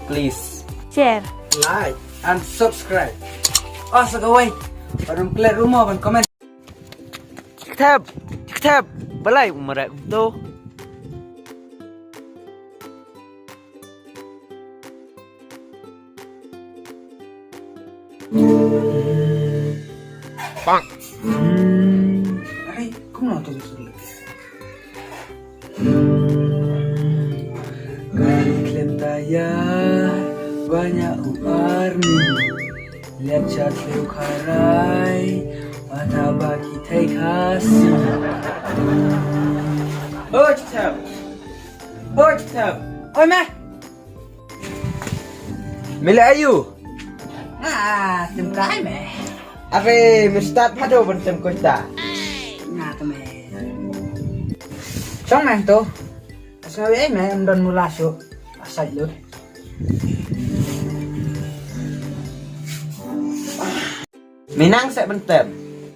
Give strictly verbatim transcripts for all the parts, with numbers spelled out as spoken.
Please share, like and subscribe. Oh, sa kawei, ban klet rumo ban comment. Ktep, ktep, balai u marek to. Bang. Ai, kumno to bisul. Kali klem tayar, banyak u army. Liat chat leu kharai, mata baki thei khasi. Oi, chap. Oi, chap. Oi, meh. Me la ayu? Nga tem kai me. Are, me start phado ban tem koita. Nga te me. Chong me to. Asa we me em don mula su. Asai lut. Me nang seh ban tem.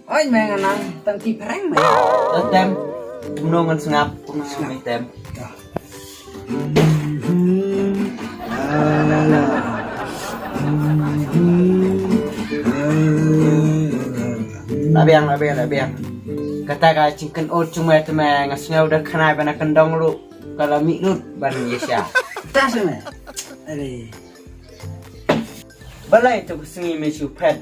Oi me nga nang tang ki prank me. Tem tem. Kumno ngan sngap, kumno sngap me tem. La biang, la biang, la biang. Kata ka jingkynnoh jong me te me nga sngew da khana ba na kyndong ruh ka la mih lut ban ïa sha. Ta seh me. Are. Balei to ka sngi me shu phet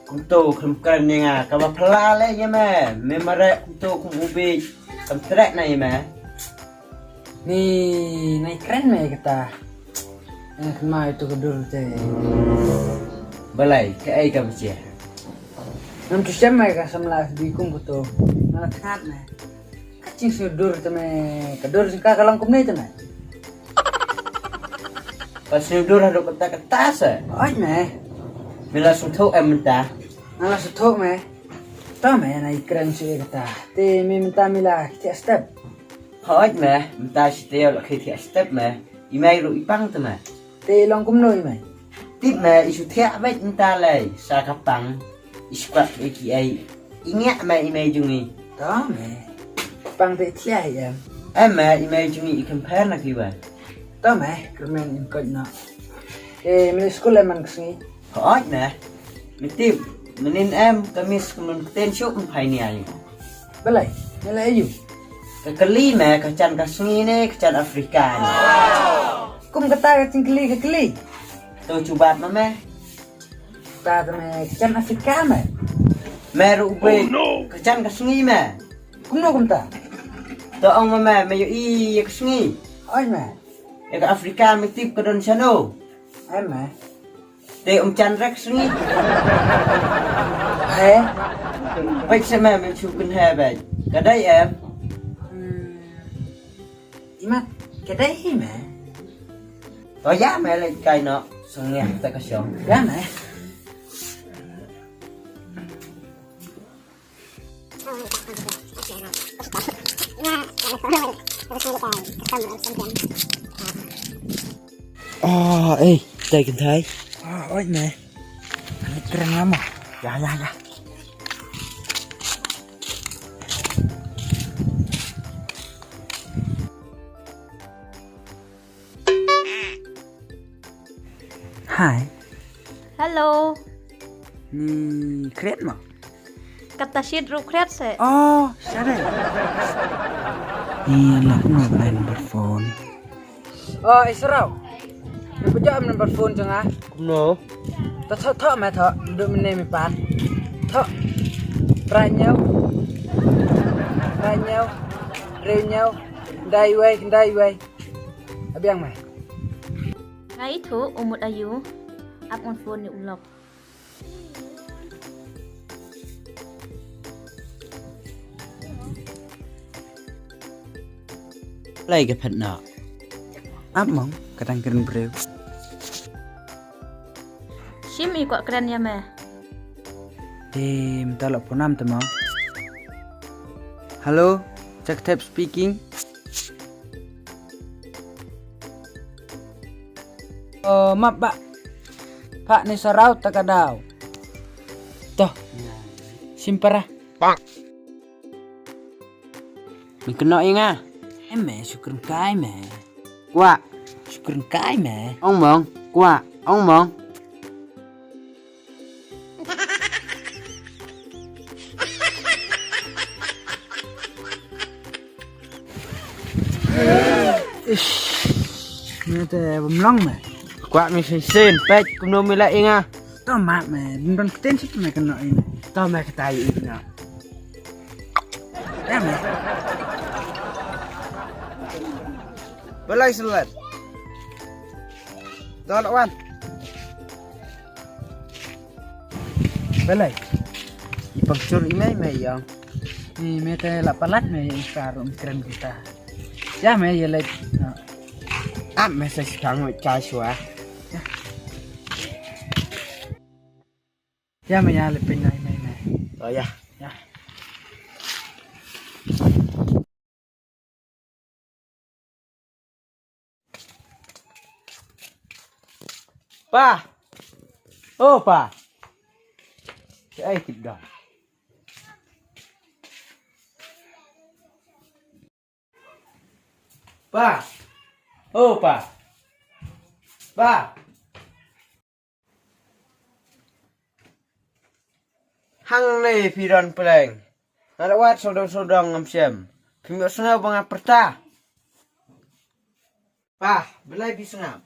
kumto, khlem kren ïa nga, kaba phylla leh ïa me, me mareh kumto kum u bieit, kam treh na ïa me. Ni nai kren me kata. Nga kynmaw ïa to ka dur te. Balei, kaei kaba jia? Ngam shu shem me ka samla F B kum kumto. Nga la thngat me. Ka jingsngewdur te me, ka dur jong ka ka long kumne te me. Ka sngewdur haduh katta katta seh. Hooid me. Me la sngewthuh em mynta? Nga la sngewthuh me. To me, nai kren shuh ïa kata. Te me mynta me la thiah step? Hooid me, mynta shi taïew la khie thiah step me. I mei ruh i pang te me. Te long kumno i mei? Tip me, i shu thiah beit mynta lei, sa ka pang. I shu kwah kiei kiei. I ngiah me i mei jong i. To me. Pang te thiah hi em? Em me, i mei jong i i kynpher na kiwei. To me, kyrmen in koit noh. Te me leit skul em man ka sngi? Hooid me. Me tip, mynnin em ka miss ka mut ktien shuh, ym phai nia ïa. Balei? Me leh aïu? Ka kylli me ka jan ka sngi ne ka jan Afrika ne. Kum kata ka jingkylli ka kylli. To jubab ma me. Kata te me ka jan Afrika me. Me ruh u beit ka jan ka sngi me. Kumno kumta? To ong ma me, me ïohi ïa ka sngi? Hooid me. Ïa ka Afrika me tip ka don shano? Em me. Te um jan rek sngi. He? Beit sa me, me shu kynhe beit. Ka dei em? Hmm. Imat, ka dei hi me. To ïa me leit kai noh, sngi ta ka shong. Ïa me. Ah, eh, tai kynthai. Ah, oi me. Kren lama. Ya, ya, ya. Hi. Hello. Ni kret ma? Kata shit ruh kret se. Oh, sare. Ni la kumno ba number phone. Oh, Israel. Ni pajak number phone jong nga. Kumno? Ta thok thok me thok, duk mene me pan. Thok. Prai nyau. Prai nyau. Reu nyau. Dai wei, dai wei. Abiang me. Nga ithuh u mut aïu, ap ngan phone ïa u lok. Lai ka phet na. Ap mong, ka dang kren briew. Shim i kwah kren ïa me. Te mynta la phone am te mong. Hello, Jack Tep speaking. Oh, map ba. Pak ni sarau ta ka daw. Toh. Simpara. Pak. Min kena inga. Em me, syukur kai me. Wa. Shukran kai me. Ong mong, kwah, ong mong. Ish, me te bym long me. Kwah me shisien, peit kumno me la ïa nga. To ma me, bym don ktien shuh me kynnoh ïa nga. To me kata ïa nga. Ïa me. Balei slet? To la wan. Balei? I pang chur i mei mei ïa. Ni me te la palat me i kar um kren kita. Ïa me ïa leit. Ap me sa sipang me chai shwa. Ïa me ïa leit pynai me me. Oh ïa. Ïa. Pa. Oh pa. Ai kit dah. Pa. Oh pa. Pa. Hangne phi don pleng. Nga la wad sawdong sawdong ngam shem. Phim ïohsngew ba nga pyrta. Pa, balei phi sngap?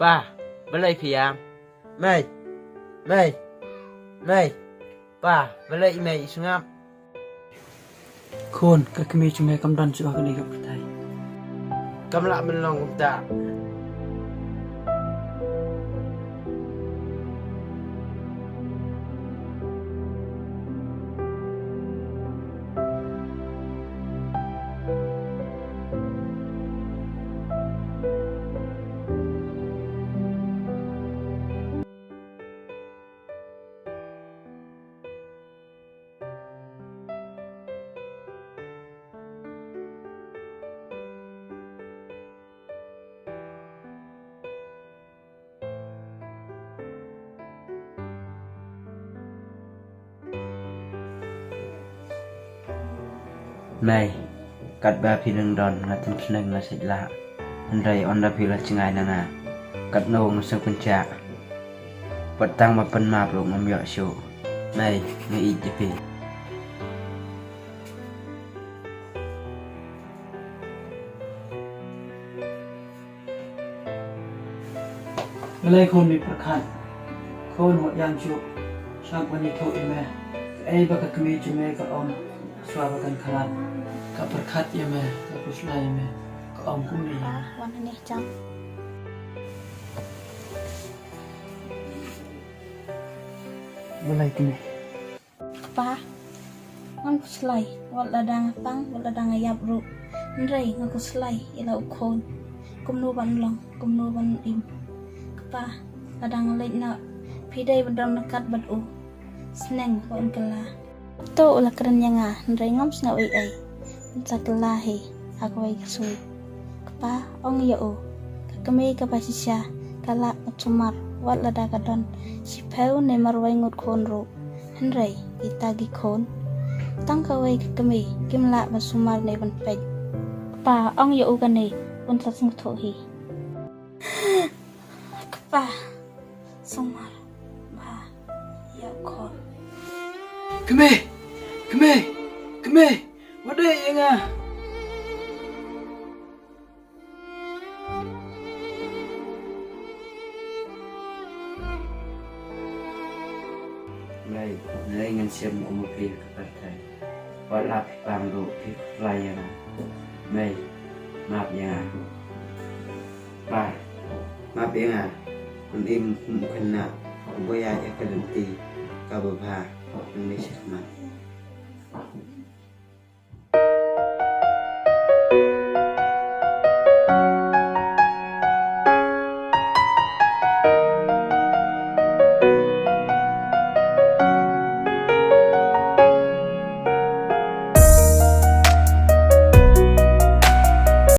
Pa, balei phi ïam? Mei, mei, mei. Pa, balei i mei i sngap? Khun, ka kmie jong me kam don shuh ha kane ka pyrthei. Kam lah ban long kumta. Mei, katba phi dang don nga tang shneng nga sait lah. Hynrei ynda phi la jngai na nga, katno nga sngewkynjah. Pat tang ba pynmap ruh ngam ïoh shuh. Mei, nga ïeit ïa phi. Balei khun me pyrkhat? Khun wat ïam shuh. Sngap ban ïathuh ïa me. Kaei ba ka kmie jong me ka ong shuwa ba kan khlad. Ka pyrkhat ïa me, ka khuslai ïa me. Ka ong kumne ïa me. Wan hangne jam. Balei kmie? Kpa, ngam khuslai, wat lada nga pang, wat lada nga ïap ruh. Hynrei nga khuslai ïa la u khun. Kumno ban long, kumno ban im. Kpa, lada nga leit noh, phi dei ban don ryngkat bad u. Sneng ba un kylla. To u la kren ïa nga, hynrei ngam sngew ei ei. Un sa kylla hi ha kawei ka sngi. Kpa, ong ïa u, ka kmie kaba shisha ka lah ban sumar wat lada ka don shiphew ne marwei ngut khun ruh. Hynrei kita ki khun, tang kawei ka kmie kim lah ban sumar ne ban peit. Kpa, ong ïa u kane, un sa sngewthuh hi. Kpa, sumar ba ïa u khun. Kmie, kmie, kmie. Wat ïeh ïa nga. Mei, mei ngan shem u maphi ka pyrthei. Wat la phi pang ruh phi khuslai ïa nga. Mei, map ïa nga. Pa, map ïa nga. Ngan im kum u khynnah uba ïaid ïa ka lynti kaba bha nangne shakhmat.